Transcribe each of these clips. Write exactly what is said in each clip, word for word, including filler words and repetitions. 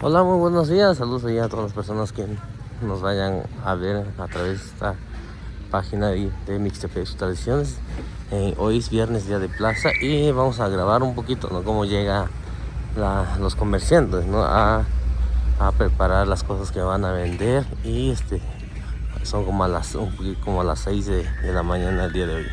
Hola, muy buenos días. Saludos allá a todas las personas que nos vayan a ver a través de esta página de, de Mixtepec, sus tradiciones. Eh, hoy es viernes, día de plaza, y vamos a grabar un poquito, ¿no? Cómo llega la, los comerciantes, ¿no? A, a preparar las cosas que van a vender. Y este, son como a las, un poquito como a las seis de, de la mañana el día de hoy.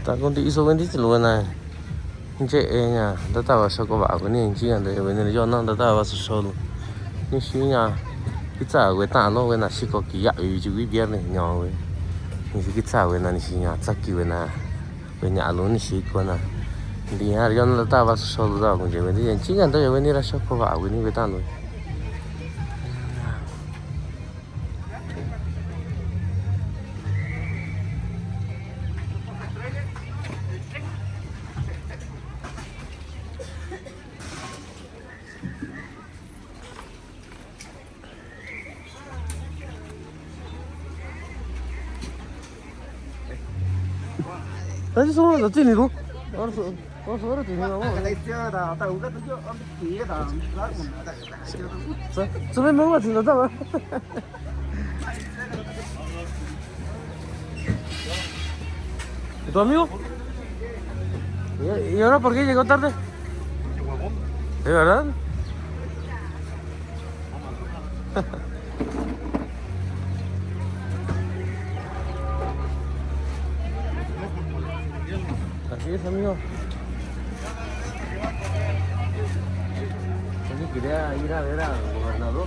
Ta kuenti iso kuenti tsi luena. Nche e ña, data ba soko ba kueni nchi ña de kueni yo na data ba so solo. Ni si ña, kitsa kuena lo kuena siko ki ya yu ju kui viernes ña kue. Ni si kitsa kuena ni si ña tsaki kuena. Kuena lo ni si kuena. Di ña yo na data ba so solo da kueni kueni nchi ña do kueni ra soko ba kueni kuena lo. ¿Y tu amigo? ¿Y, y ahora por qué llegó tarde? ¿De verdad? Así es, amigo. Yo ni quería ir a ver al gobernador.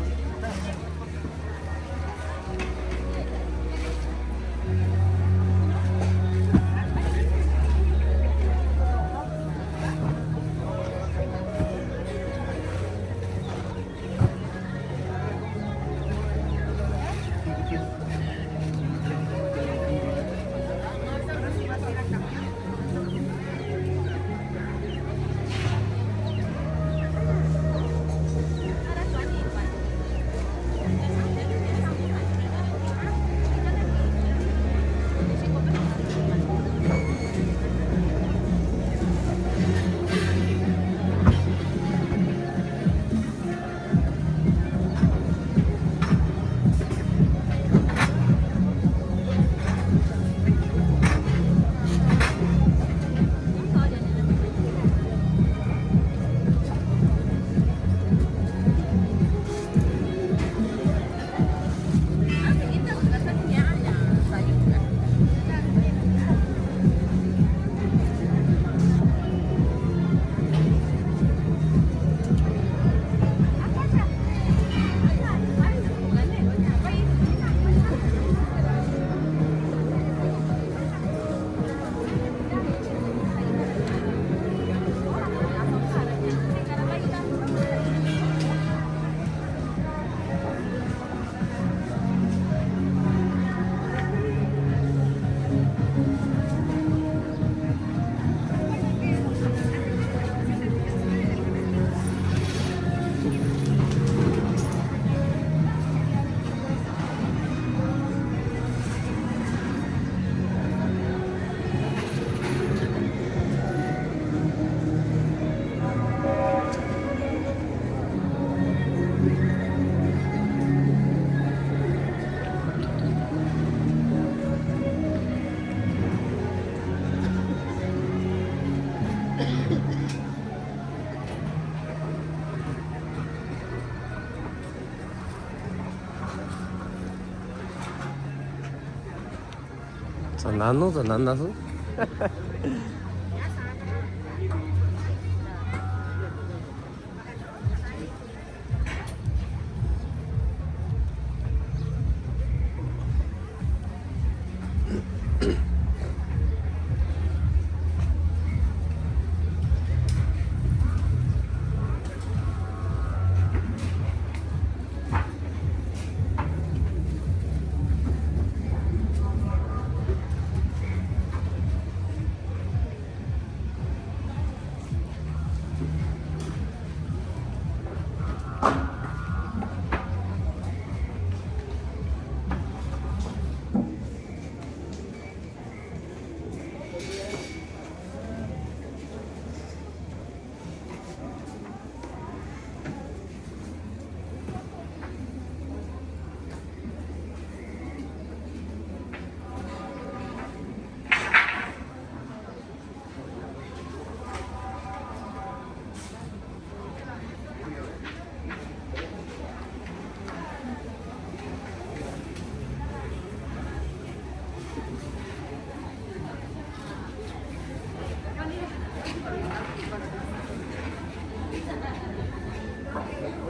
Sananu, sananu.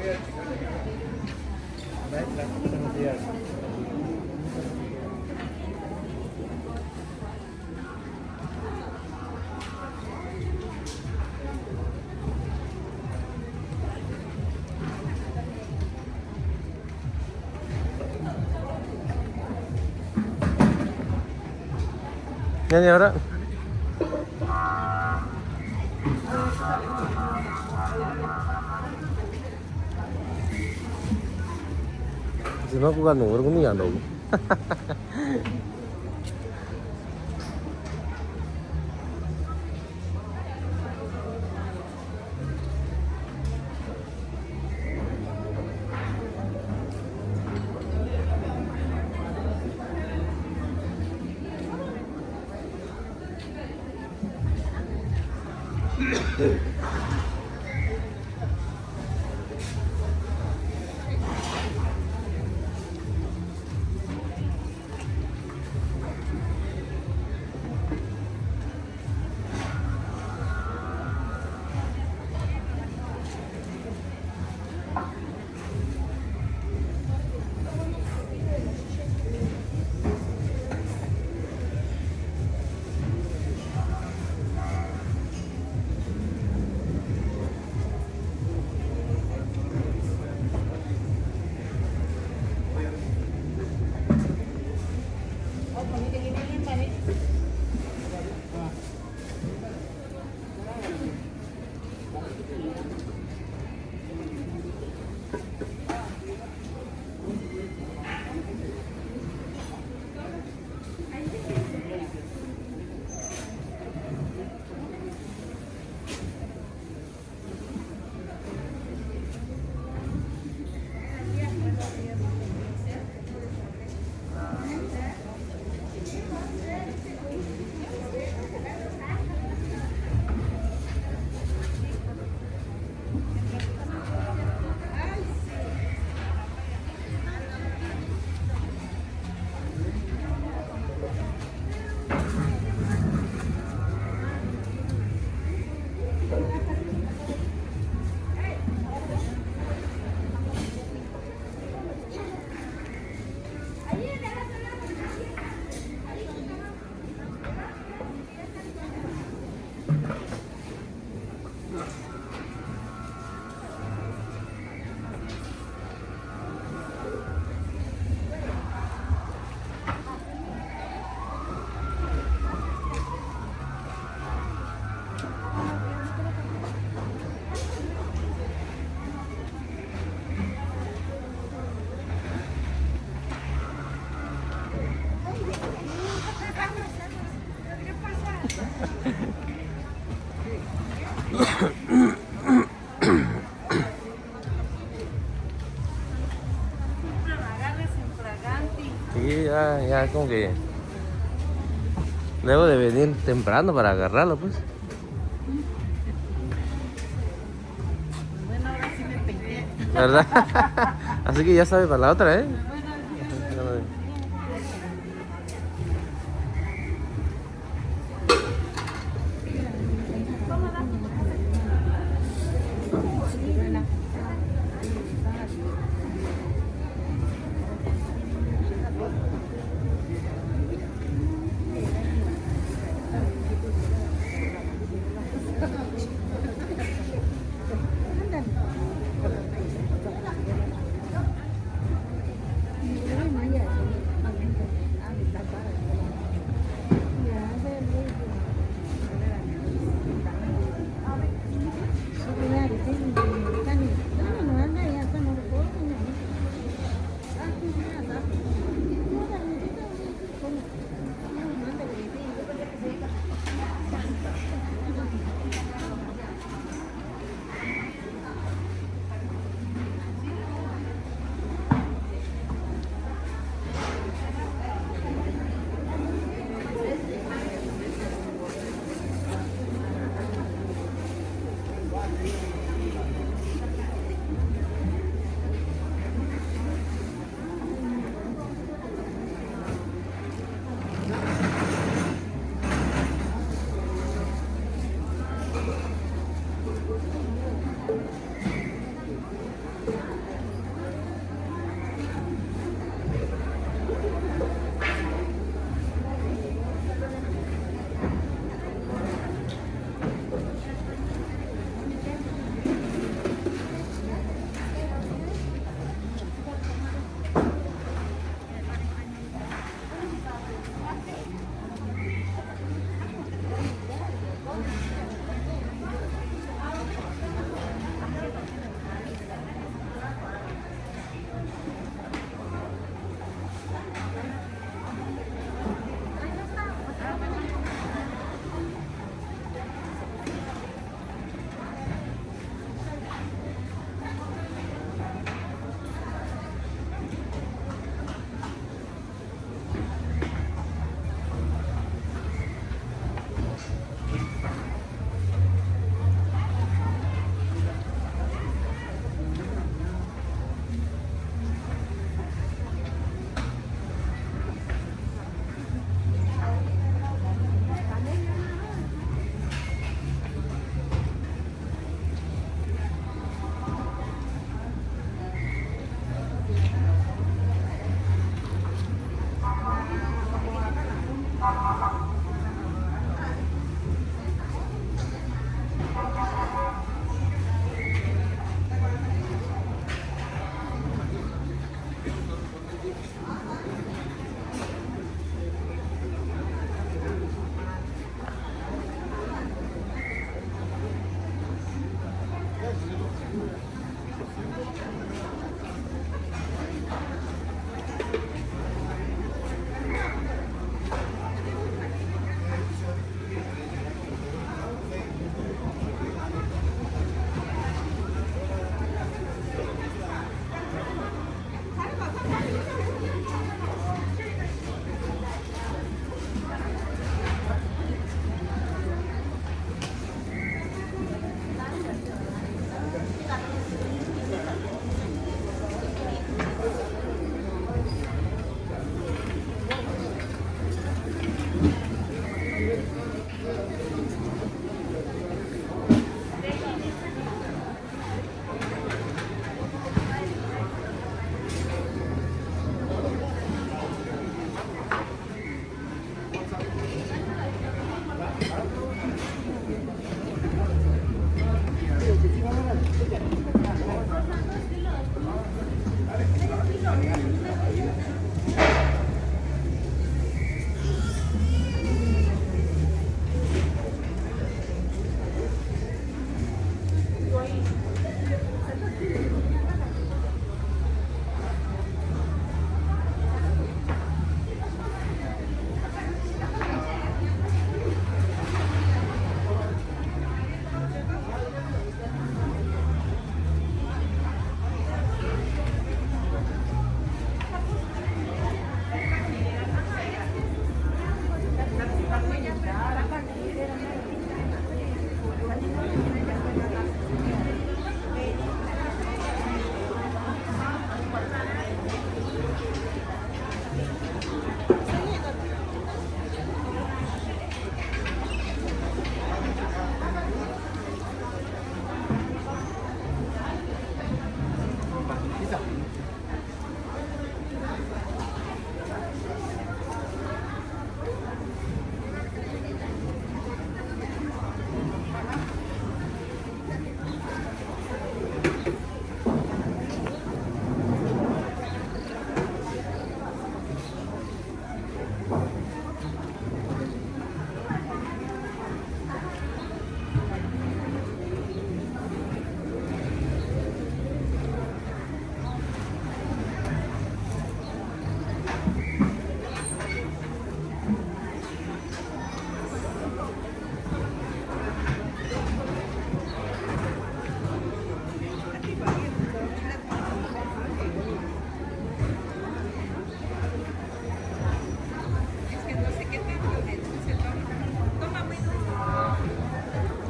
Yan, yan, ora. Sino ko ka nunggu ko ni yan do. Sí, ya, ya, como que debo de venir temprano para agarrarlo, pues. Bueno, ahora sí me peiné. ¿Verdad? Así que ya sabe para la otra, ¿eh? Bueno, sí.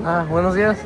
Ah, buenos días.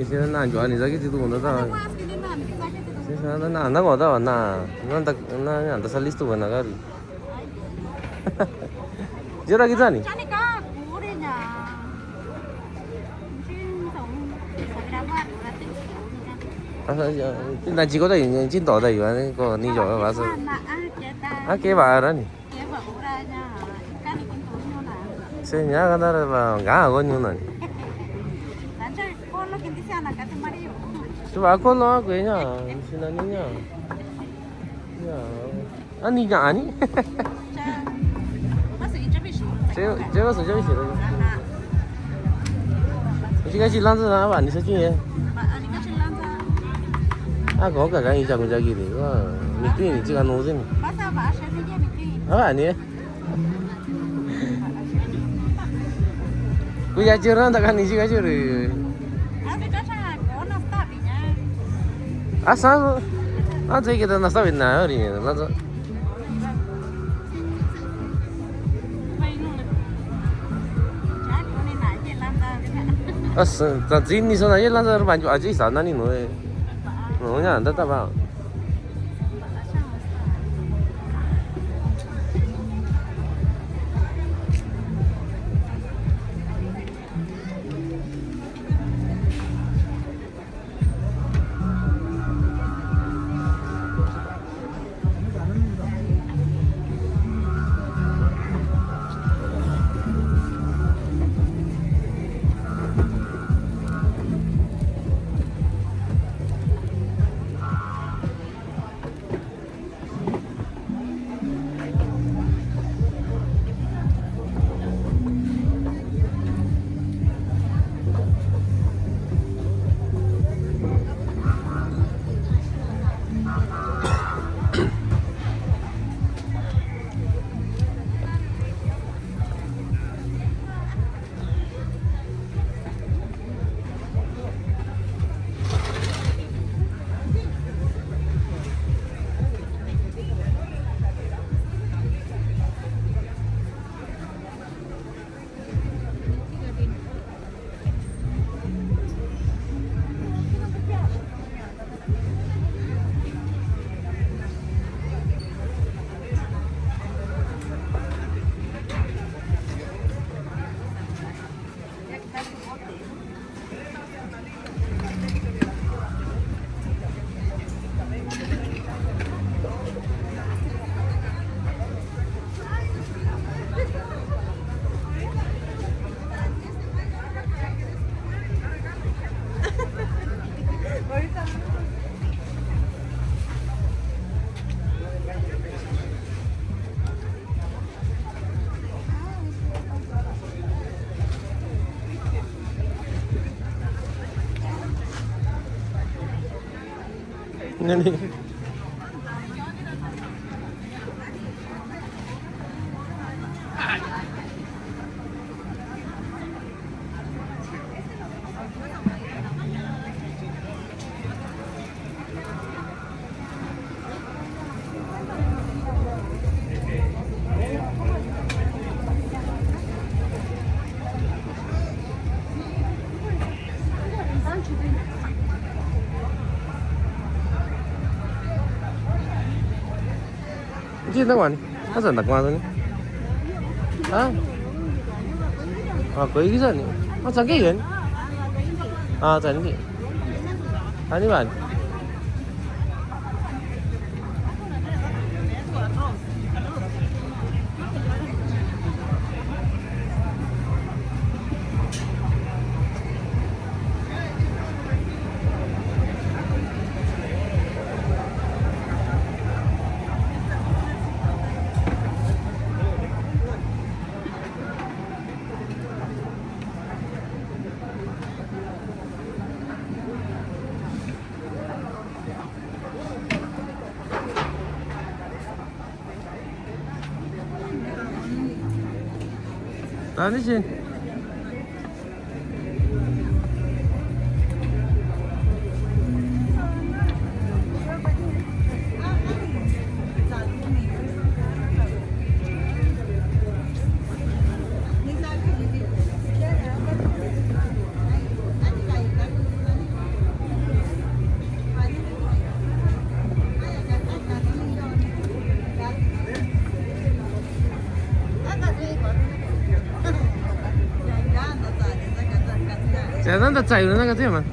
Ese na njo ani zaki ti tu na ta. Ese na na na ko ta na. Na ta na na ta sa listo ba na gari. Jera kita ni. Asa ya, na jiko ta ni, jin to ta yu ani ko ni jo ba sa. A ke ba ra ni. Seña ka ta ra ba ga ko ni na ni. Su ba ko lo ko nya, sina ni nya. Ya. Ani nya ani. Che, che ba su che bi shi. Shi ka shi lan za ba ni sa chi ye. A ko ka ka ni ja ko ja ki de. Wa, ni ti ni chi ka no zin. A ni. Kuya jero na ta ka ni shi ka jero. Asa, a, te ke ta na sa bi na ri, na sa. Asa, ta zin ni so na ye la sa ba ju a ji sa na ni no e. No nya ta ta ba. Nani? Iti na wan. Asa na kwan ni. Ha? Ha, koi kisa ni. Asa ke yan. Ha, asa ni. Ani wan. Tani sin. Sa nanda tsayu na nanga tsema.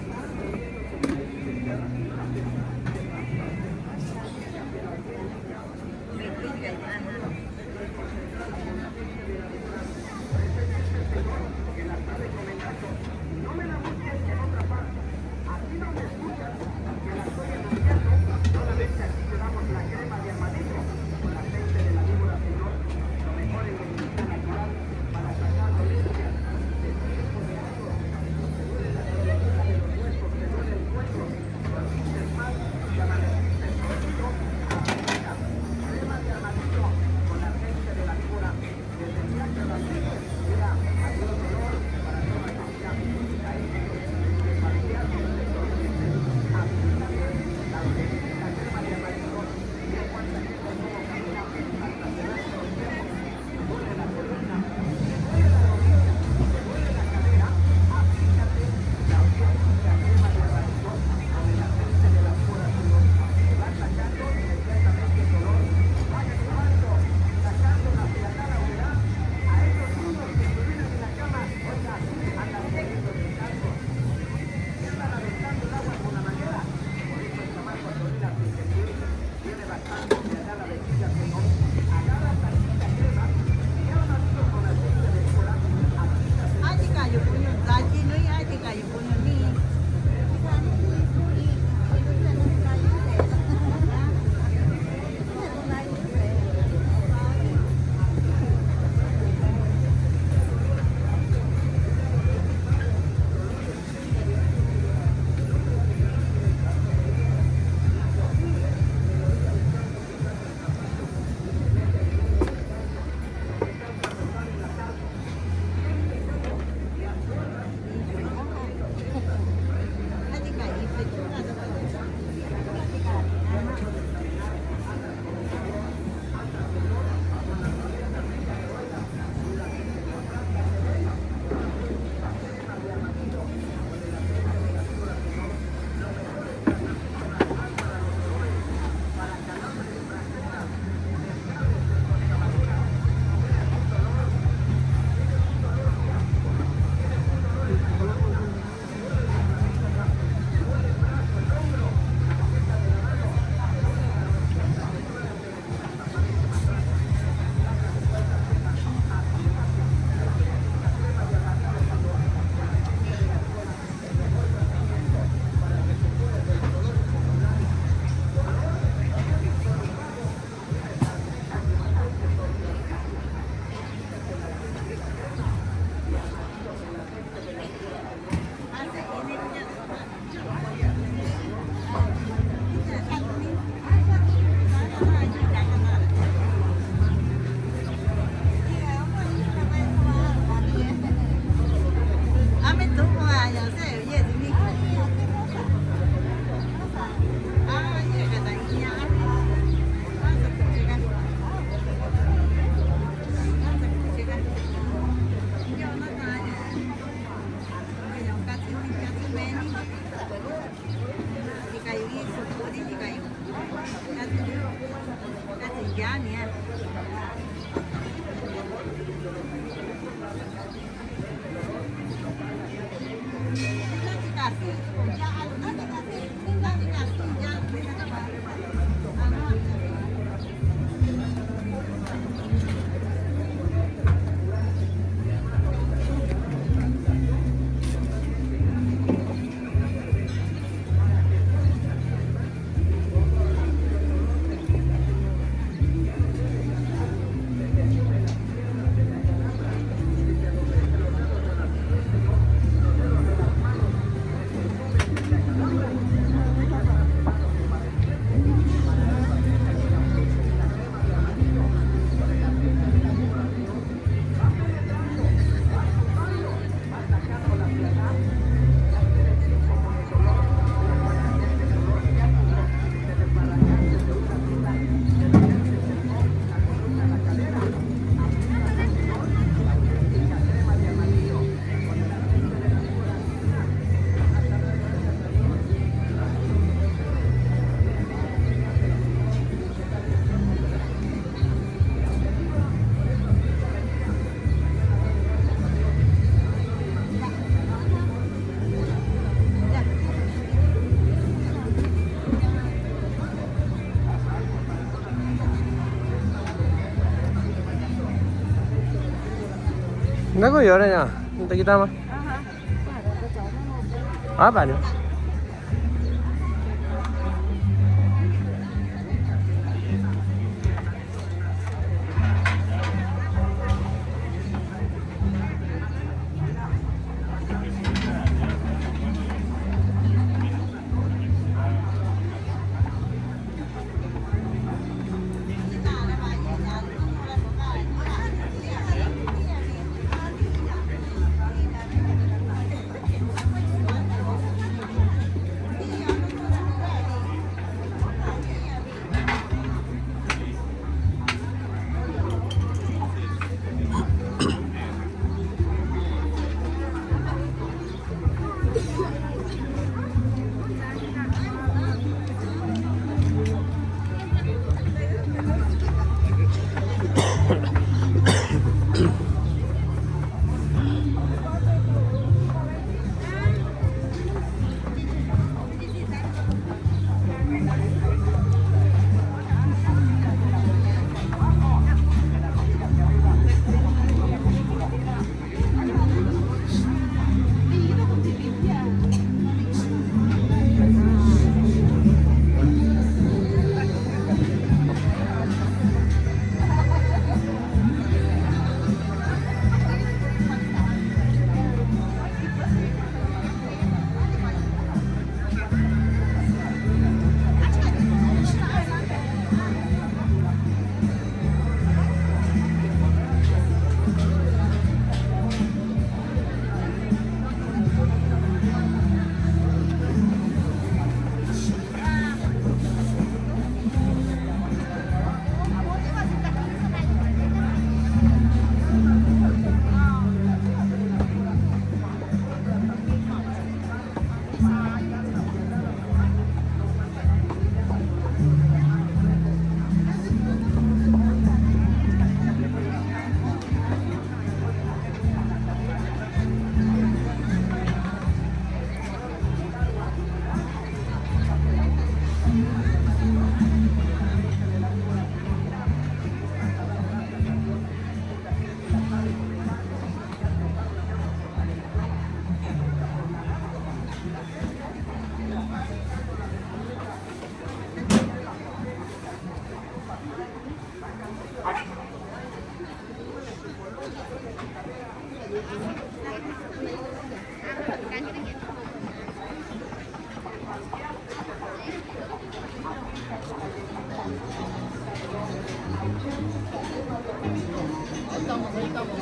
Nako yore ya, nta kita ma. Apa ni?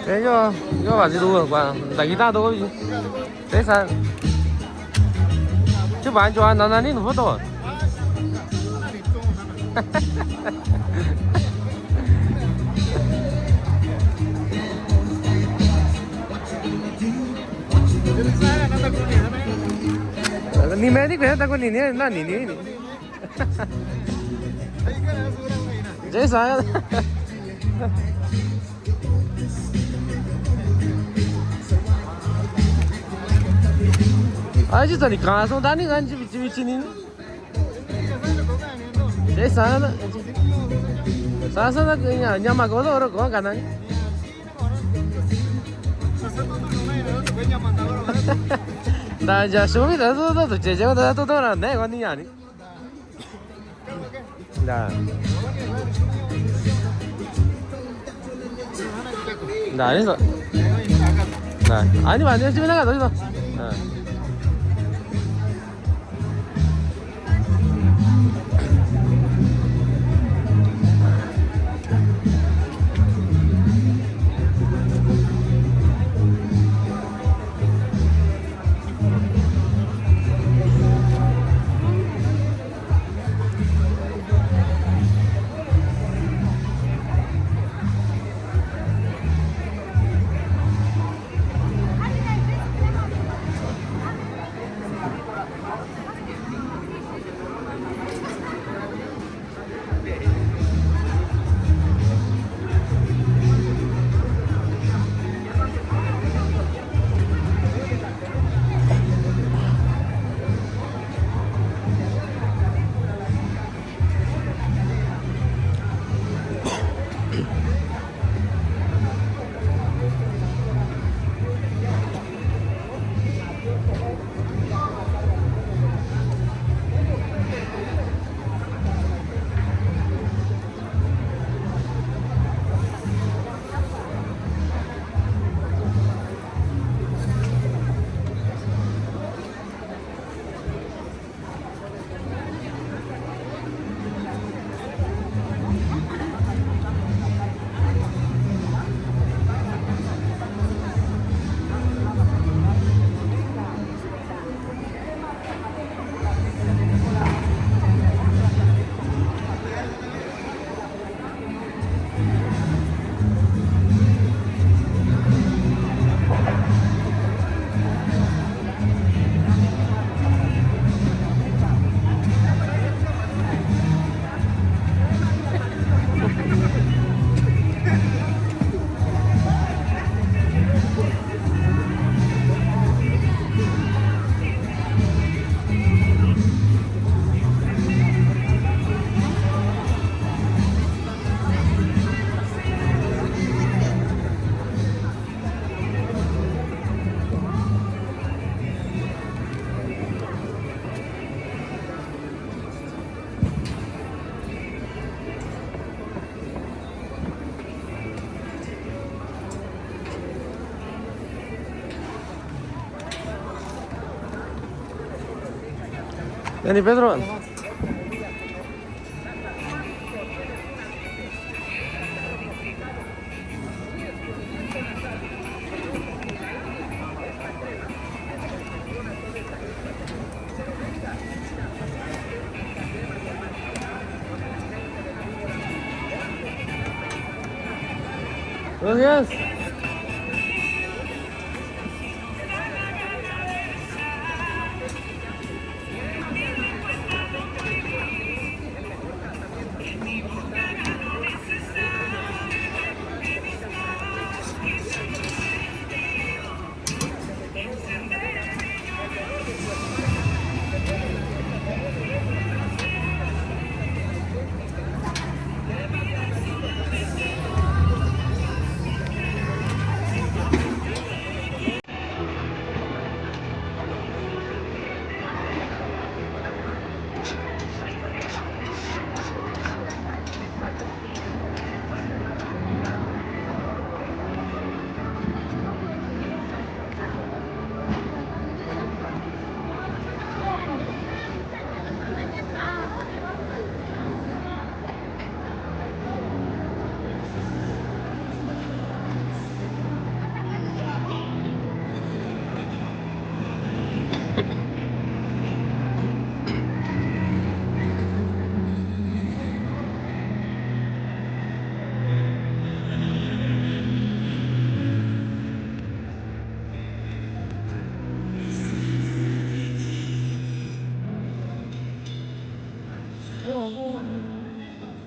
Thế cho, cho bảo gì đủ rồi, quả giải guitar tôi có gì? Thế sao? Chu ban chu a nana ni nu photo. Ni me ni kwe ta ko ni ni na ni ni. Jai sa. Ai, ji tani ka so dani gan ji bichi bichi ni. Jai sa na. Sa sa na nya, nya ma ko do ro ko kana. Da ja so mi da do do je je da do do na ne ko ni ya ni. Da. Da, ini so. Da. Ani ba, ini sini na ka, da. Da. Dani Pedro. Gracias.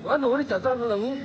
Wa no ni cha cha no.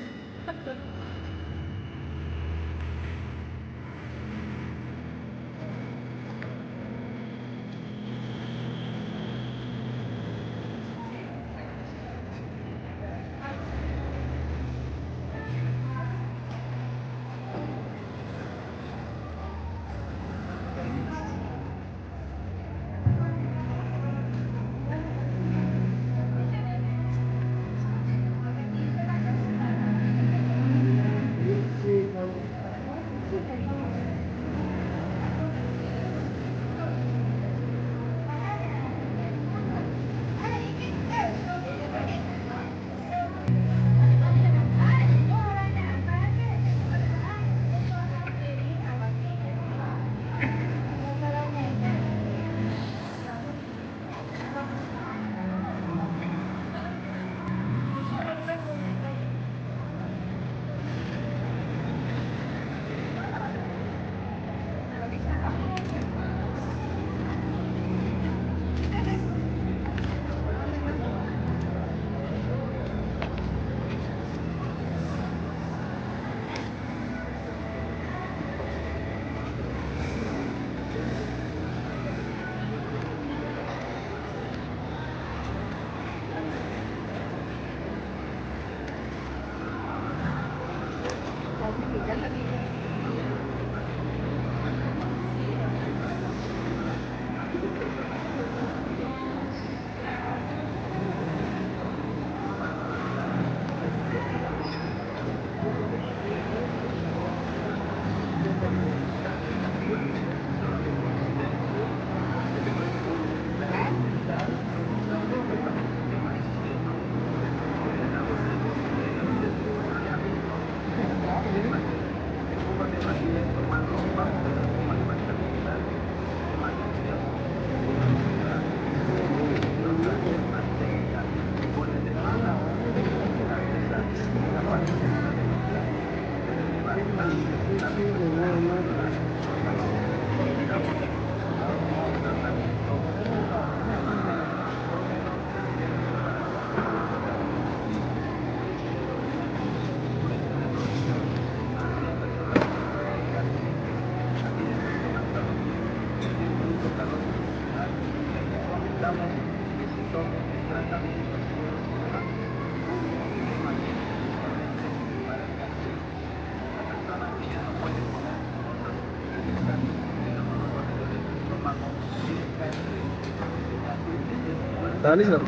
Tani sir.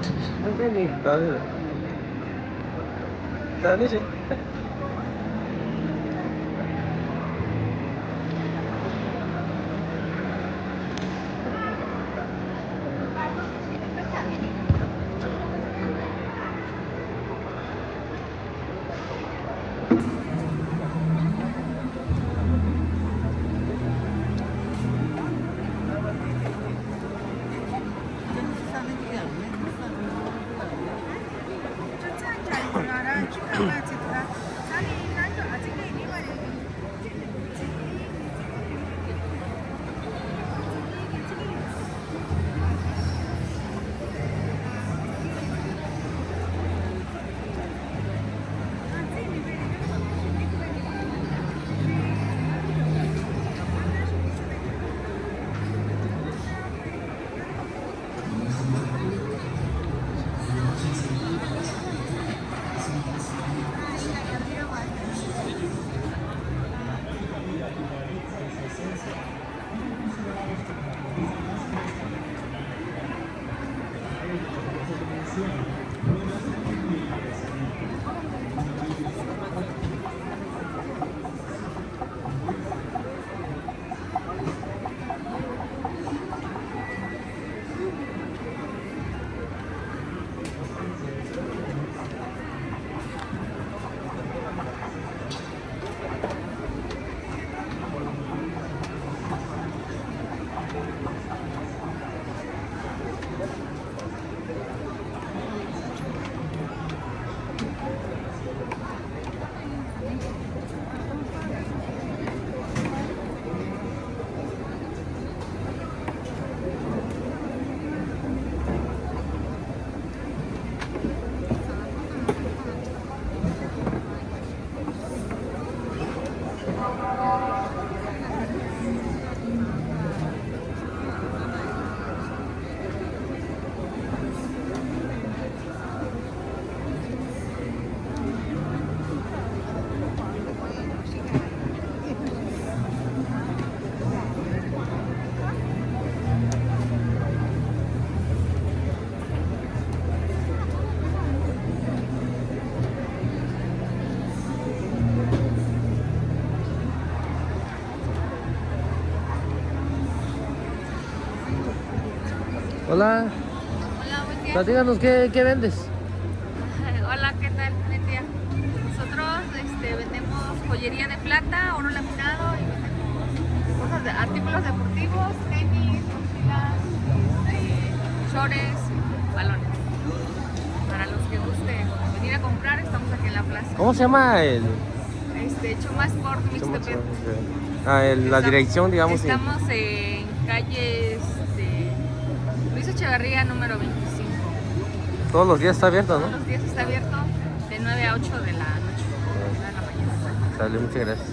Tani sir. Tani sir. Hola. Hola, buen día. Platícanos, ¿qué, qué vendes? Hola, ¿qué tal? Buen día. Nosotros, este, vendemos joyería de plata, oro laminado y vendemos cosas de, artículos deportivos, tenis, mochilas, este, shorts, balones. Para los que gusten venir a comprar, estamos aquí en la plaza. ¿Cómo se llama el? Este, Chuma Sport Mixtepec. Ah, el, la dirección, digamos, sí. Estamos en calle, este, Luis Echeverría, número veinticinco. Todos los días está abierto, ¿no? Todos los días está abierto de nueve a ocho de la noche. De la mañana. Sale, muchas gracias.